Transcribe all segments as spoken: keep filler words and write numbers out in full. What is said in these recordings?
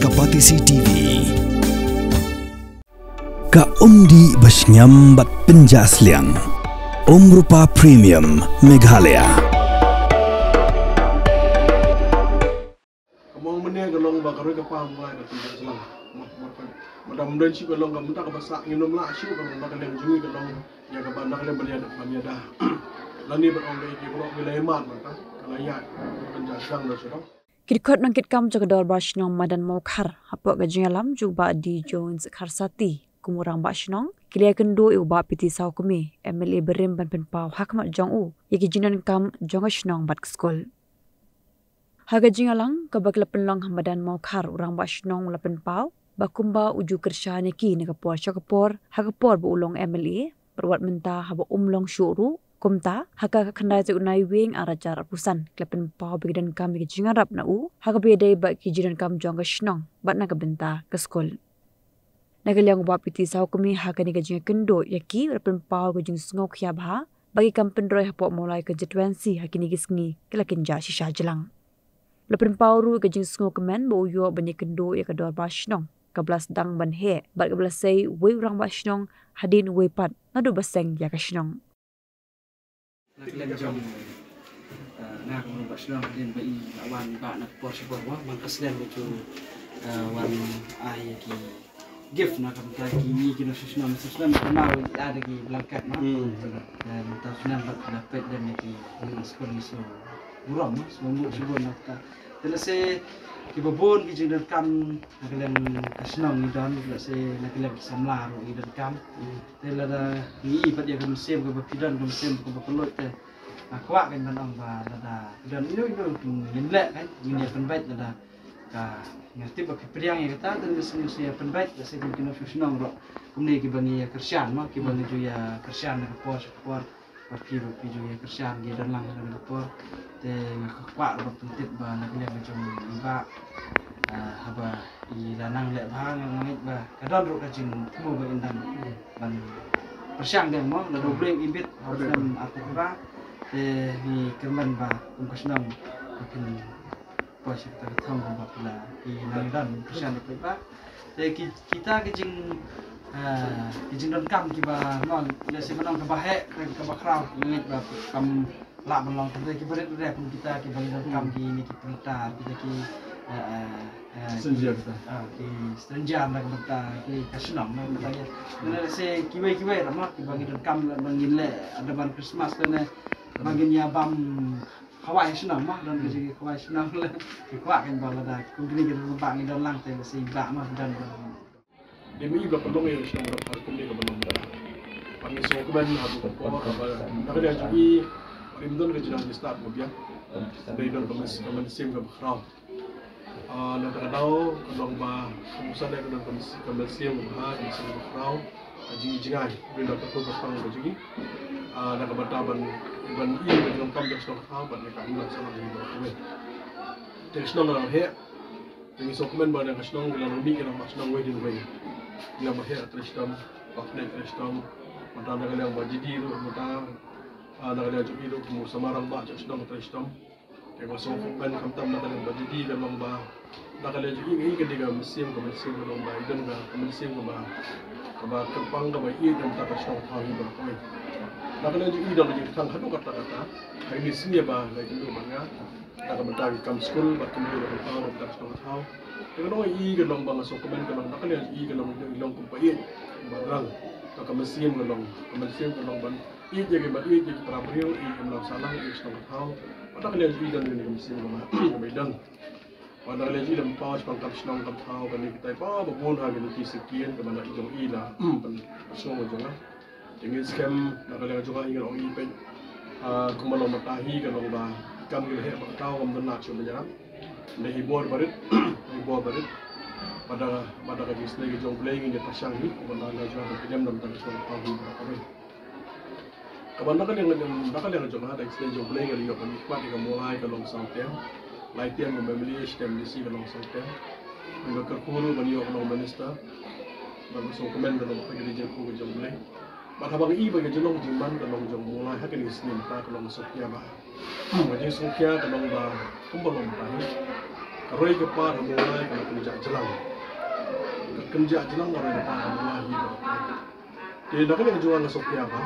Ka Batesi T V. Ka umdih ba shngiam bad pynjah sliang. Umrupa Premium Meghalaya. Ka mong mynne ka long ba ka roi ka pa Mawlai ka pynjah sliang. Ma, ma, ma, ma dang don shuh ka long ka mynta ka ba sah ngin ym lah shuh ka long ba ka liang jong ngi ka long ïa ka ba na ka liang ban ïada, ban ïada. Lane ban ong ka ïa ki brok ki la ïa mat mynta ka la ïa ka pynjah sliang da shu dong. Ki dkhot nongkitkam jong ka Dorbar Shnong Madan Mawkhar hapoh ka jingïalam jong u Bah D Jones Kharsati kum u Rangbah Shnong, ki la ïakynduh ïa u Bah P T Sawkmie, M L A barim ban pynpaw ha khmat jong u ïa ki jingdonkam jong ka shnong bad ka skul. Ha ka jingïalang kaba ki la pynlong ha Madan Mawkhar, u Rangbah Shnong u la pynpaw ba kumba u ju kyrshan ïa ki na ka por sha ka por ha ka por ba u long M L A, bad wat mynta haba um long shuh ruh. Kumta ha ka khyndai tarik u Naiwieng arhajar arphew san ki la pynpaw ba ki donkam ïa ka jingïarap na u ha kaba ïadei bad ki jingdonkam jong ka shnong bad na ka bynta ka skul. Na ka liang u Bah P T Sawkmie ha kane ka jingïakynduh ïa ki u la pynpaw ka jingsngewkhia bha ba ki kam pynroi hapoh Mawlai Constituency ha kine ki sngi ki la kynjah shisha jlang. U la pynpaw ruh ka jingsngewkmen ba u ïoh ban ïakynduh ïa ka Dorbar Shnong kaba la sdang ban heh bad kaba la sei uwei u Rangbah Shnong hadien uwei pat naduh ba seng ïa ka shnong. Na ka liang jong, eh, nga kum u Rangbah Shnong hadien ba i la wan bah na ka por sha ka por, man ka snem ba ju, eh, wan ai ïa ki gift na ka bynta ki, ngi ki nongshong shnong, nongshong shnong, ka mut i ai da ki blanket, no? Hmm. Eh, mynta snem ba la peit lem ïa ki, hmm, skul ngi shu burom, no? Shu burom, shu burom na ka bynta. Te lehse kiba bun ki jingdonkam na ka liang ka shnong ngi don, lehse na ka liang ki samla ruh ngi donkam. Hmm. Te lada ngi i pat ïa ka mynsiem kaba phi don, ka mynsiem kaba kylluid, te nga kwah kan ban ong ba lada phi don ino ino ngin leh kan, ngin ïa pynbeit lada ka, nga tip ba phi pdiang ïa kata, te lada sngewsih ïa pynbeit, lada sngewsih ïa pynbeit, lada sngewsih ïa pynbeit, lada sngewsih ïa kyrshan mo, kiba ngi ju ïa kyrshan na ka por sha ka por, ba phi ruh phi ju ïa kyrshan ki don lang ha kane ka por. Te nga kwah ruh ban pyntip ba na ka liang ka jong i bah, ah, haba i la nang leh bha nga ngeit ba ka don ruh ka jingthmu ba in dang ban pyrshang dei mo, lada U Blei u ibit ha u snem arphew phra. Te ngi kyrmen ba kum ka shnong ka phin poi sha kata ka thong kumba phi la, phi nang don pyrshang da phi ba. Te ki, kita ki jing, ah, ki jingdonkam kiba, mo, lehse ban ong kaba heh, kaba khraw, nga ngeit ba kam lah ban long, te kiba rit rit kum kita kiba ngi donkam, ki ne ki printer, kita ki, eh, eh, eh, stranger kita. Ah, ki stranger na ka bynta ki ka shnong na ka bynta ki. Lehse kiwei kiwei ruh mo kiba ngi donkam lada ngin leh, lada ban Christmas lane ba ngin ïa bam khawai shnong mo, don ka jingkhawai shnong leh. Ki kwah kan ba lada kum kine ki ba ngi don lang te lehse i bah mo don. Dei ma i ba pynlong ïa ka shnong ba ha kumne kaba long ba. Ba ngi sngewkmen ha tu ka por ba na ka liang jong i ba ym don ka jingdon ki stad mo biang. Dei don ka myn-, ka mynsiem kaba khraw. Ah, na kata ka daw ka long ba ka musa ne ka don ka mynsiem, ka mynsiem kaba ha, ka mynsiem kaba khraw. Ka jing, jingai rin da ka tu ka pang ka jing. Ah, na ka bynta ban, ban i ka jingdonkam jong shnong ka thaw ban ïa ka ïa shnong ka thaw. Te shnong ka long heh. Te ngi sngewkmen ba na ka shnong ki la long mih ki long ba shnong wei din wei. Ki long ba heh ka trei shitom, ba khleh ka trei shitom. Mynta na ka liang ba G D ruh mynta, ah, na ka liang jong i ruh kum u samla rangbah jong shnong ka trei shitom. Te nga sngewkmen khamtam na ka liang ba G D ka long ba na ka liang jong i, i ka dei ka mynsiem, ka mynsiem ka long ba i don ka, ka mynsiem kaba, kaba kyrpang kaba ïeit na ka bynta ka shnong ka thaw hi baroh kawei. Na ka liang jong i don ka jingkyrpang haduh katta katta. Ha kine ki sngi ba la ïakynduh bad nga. Na ka bynta ki kam skul bad kumjuh na ka bynta ka shnong ka thaw. Te ka long i ka long ba nga sngewkmen ka long na ka liang i ka long i long kumba ïeit ba rang. Ka mynsiem ka long, ka mynsiem ka long ban ïeit ïa ki, ban ïeit ïa ki para briew, ïeit ïa ki sahlang, ïeit shnong ka thaw. Bad na ka liang i don ka mynsiem ka long ba i don. Bad na ka liang i don paw shaphang kam shnong kam thaw kane kitai ba ba bun ha kine ki syngkien kaba na i jong i la ban sngewbha jong nga. Te ngin skhem na ka liang jong nga i ngan ong i peit. Ah, kumba long mynta hi ka long ba kam ki la heh ba ka thaw kam don na shu mynjara. Nda hi bor barit, hi bor barit. Bad da, bad da ka jingsnei ka jong U Blei ngin ïa pyrshang hi kumba na ka liang jong nga ka kinem na mynta ka shnong ka thaw hi ba ka ri. Kaba na ka liang, na ka liang jong nga da ka jingsnei jong U Blei ngi la ïoh ban ïa khmat ïa ka Mawlai ka long saw tem. Lai tem ka M L A, shi tem M D C ka long saw tem. Ngi la kyrkhu ruh ban ïoh ka long minister. Bad nga sngewkmen ka long ka dei jingkyrkhu ka jong U Blei. Bad haba ngi i ba ka jinglong jingman ka long jong Mawlai ha kane ka snem ta ka long sngewkhia bha. Ka jingsngewkhia ka long ba kumba long ba hi. Roi ka par ha Mawlai ka kynjah jlang. Ka kynjah jlang ka roi ka par ha Mawlai hi ba. Te na ka liang jong nga nga sngewkhia ba,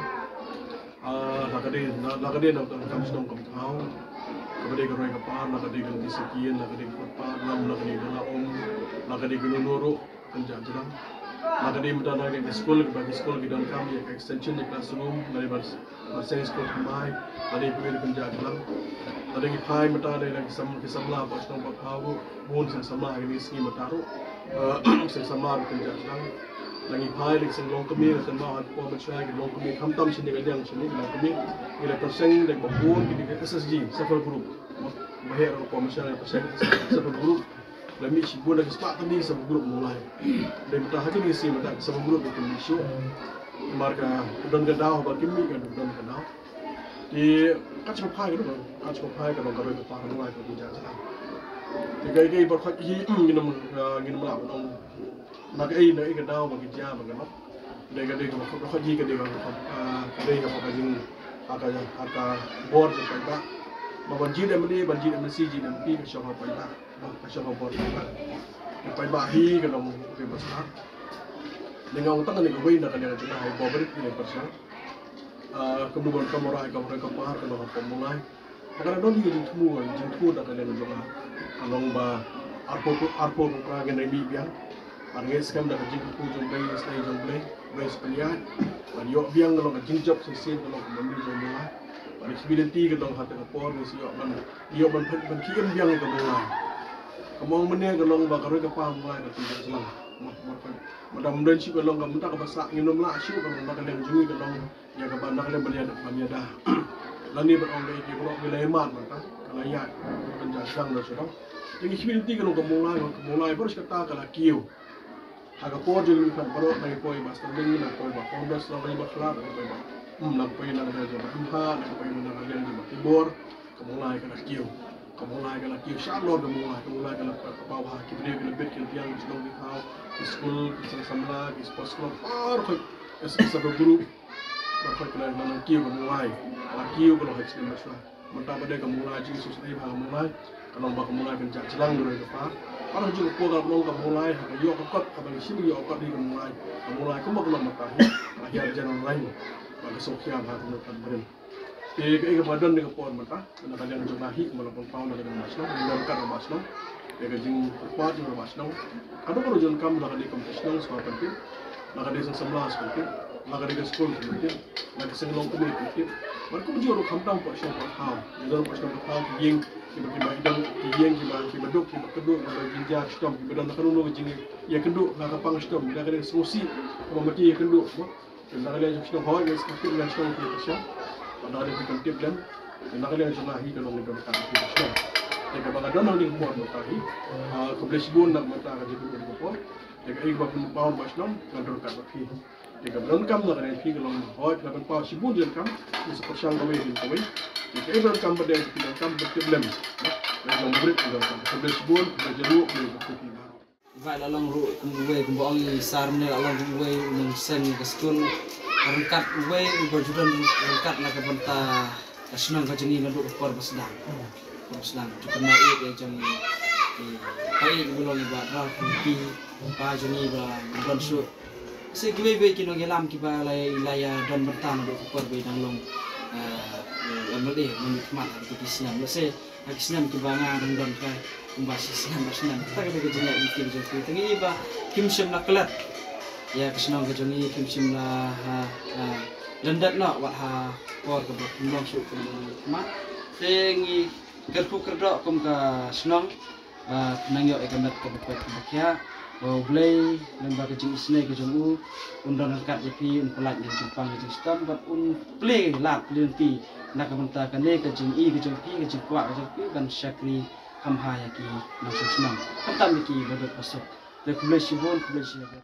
ah, na ka dei, na, na ka dei na ka kam shnong kam thaw. Kaba dei ka roi ka par, na ka dei ka lynti sakian, na ka dei ka kut par lam, na ka dei ka la um, na ka dei ka nunu ruh, kynjah jlang. Na ka dei mynta na ka dei ka skul, kaba ki skul ki donkam ïa ka extension ïa ka classroom, na dei ban, ban seng skul thymmai, na dei pynjah jlang. Na dei ki phai mynta dei na ki sam, ki samla ba shnong ba thaw ruh, bun seng samla ha kine ki sngi mynta ruh. Eh, seng samla ruh kynjah jlang. Na ngi phai dei seng longkmie, na seng ma ha por mynshwa ki longkmie, khamtam shane ka liang shane ki longkmie. Ngi la pynseng dei ba bun ki dei ka S S G, self help group. Ba heh ruh por mynshwa la pynseng self help group. La mih shibun da ki spah tylli self help group Mawlai. Dei mynta ha kine ki sngi mynta self help group ki mih shuh. Namar ka don ka daw, ba ki mih ka don ka daw. Te kat shong phai ka don, kat shong phai ka don ka roi ka par Mawlai ka kynjah jlang. Te kaei kaei baroh hi, ngin ym, ah, ngin ym lah ban ong na kaei na kaei ka daw ba ki jia ba ka noh. Dei ka dei ka baroh hi ka dei ka, ah, ka dei ka ba ka jing, ha ka, ha ka bor jong paidbah. Ba ban jied M L A, ban jied M L C, jied M P ka shong ha paidbah. Ba ka shong ha bor paidbah. Ka paidbah hi ka long ka ba sah. Dei nga ong tang kane kawei na ka liang jong nga ha i bor barit hi ka ba sah. Ah, kumno ban kam roi ka, ka par ka long ha Mawlai. Ba ka la don hi ka jingthmu, jingthmu na ka liang jong nga. Ka long ba arphew, arphew phra ngin ïa mih biang. Ban ngeit skhem da ka jingkyrkhu jong U Blei, sngewbha jong U Blei, U Blei sa pynïaid. Ban ïoh biang ka long ka jingjop shisien ka long ka mandir jong U Blei. Ban ïa khmih lynti ka long ha kata ka por ngin sa ïoh ban, ïoh ban phet ban khmih biang ka Mawlai. Ka mong mynne ka long ba ka roi ka par Mawlai ka kynjah jlang. Mah, mah, mah. Mynta ym don shuh ka long ka mynta kaba sah ngin ym lah shuh ka long ba ka liang jong ngi ka long. Ïa kaba na ka liang ban ïada, ban ïada. Lane ban ong dei ki baroh ki la ïamar mynta, ka la ïaid, kynjah jlang da sdang. Te ngi khmih lynti ka long ka Mawlai, ka Mawlai baroh shi katta ka la kiew. Ha ka por jong ngi baroh, na ki poi ba Sterling, na ki poi ba Founders, na ki poi ba Khlad, na ki poi ba, hmm, na ki poi na ka liang jong ba M H, na ki poi na ka liang jong ba Tibor, ka Mawlai ka la kiew. Ka Mawlai ka la kiew shah lor ka Mawlai, ka Mawlai ka la paw ha ki briew ki la bit ki la biang, ki shnong ki thaw, ki skul, ki seng samla, ki sports club, baroh khoit, ki seng samla group. Baroh khoit ka la nang kiew ka Mawlai. Ka la kiew ka long ha ki snem ba shuwa. Mynta ba dei ka Mawlai jingsngewsih bha ka Mawlai. Ka long ba ka Mawlai kan jah jlang da roi da par. Baroh jong ka por ka long ka Mawlai ha ka ïoh ka kot, kaba ngi shim ïoh ka kot hi ka Mawlai. Ka Mawlai kumba ka long mynta hi. Ka hiar jan online. Ba ka sngewkhia bha ka Mawlai kan brin. Te kaei kaba don ha ka por mynta. Na ka liang jong nga hi kumba la pynpaw na ka liang Bah Shnong, na ka liang ka Bah Shnong. Ïa ka jingkyrpad jong ka Bah Shnong. Ka dei ka ruh jong ka, na ka liang ka Bah Shnong sngewbha pyntip. Na ka liang seng samla sngewbha pyntip. Na ka liang ka skul sngewbha pyntip. Na ka seng longkmie pyntip. Bad kumjuh ruh khamtam Bah Shnong Bah Thaw. Ïa don Bah Shnong Bah Thaw ki ïing kiba, kiba don, ki ïing kiba, kiba duk, kiba kynduh, kiba jingjia shitom, kiba don na kano kano ka jingïakynduh, na ka pang shitom, na ka liang sngewsih, kaba mati ïakynduh. Te na ka liang jong ki shnong hooid, ngi sngewthuh na shnong ki pyrshah. Bad na ka liang ki pyntip lem. Te na ka liang jong nga hi ka long ngi donkam ki pyrshah. Te kaba nga don hangne ka por mynta hi. Ah, khublei shibun na mynta ka jingkyrkhu ka por. Te kaei kaba pynpaw Bah Shnong ngan donkam bad phi. Te kaba donkam na ka liang phi ka long hooid la pynpaw shibun jingkam. Ngi sa pyrshang kawei din kawei. Te kaei ba donkam bad phi donkam bad tip lem. Ngi donkam bad phi donkam. Khublei shibun, khublei jingmut, khublei jingkyrkhu. Bah la long ruh kum uwei kumba ong i Sar mynne la long kum uwei u nongseng ka skul. Ryngkat uwei uba ju don ryngkat na ka bynta ka shnong ka jong ngi naduh ka por ba sdang. Por ba sdang. Ju kynmaw ïa ka jong i, i, pa ïa uba long i Bah Dra Khun ki, pa jong ngi ba don shuh. Sa kiwei kiwei ki nongïalam kiba la, la ïa don bynta naduh ka por ba i dang long, eh, eh, M L A mynta khmat ha ki snem. Lehse ha ki snem kiba nga dang don ka kumba shi snem, ar snem. Kata ka dei ka jingïaid lynti ka jong ki. Te ngi i ba kim shym la klet ïa ka shnong ka jong ngi, kim shym la, ha, ha, lyndet noh wat ha por kaba kim long shuh kum mynta khmat. Te ngi kyrkhu kyrdoh kum ka shnong ba nang ïoh ïa ka met kaba koit kaba khiah, ba U Blei lyngba ka jingisynei ka jong u un don ryngkat ïa phi, un pyllait na ka jingpang ka jingshitom bad un plie lad plie lynti na ka bynta kane ka jingi ka jong phi, ka jingkwah ka jong phi ban shakri kham bha ïa ki nongshong shnong, khamtam ïa ki baduk basuk. Te khublei shibun, khublei shibun.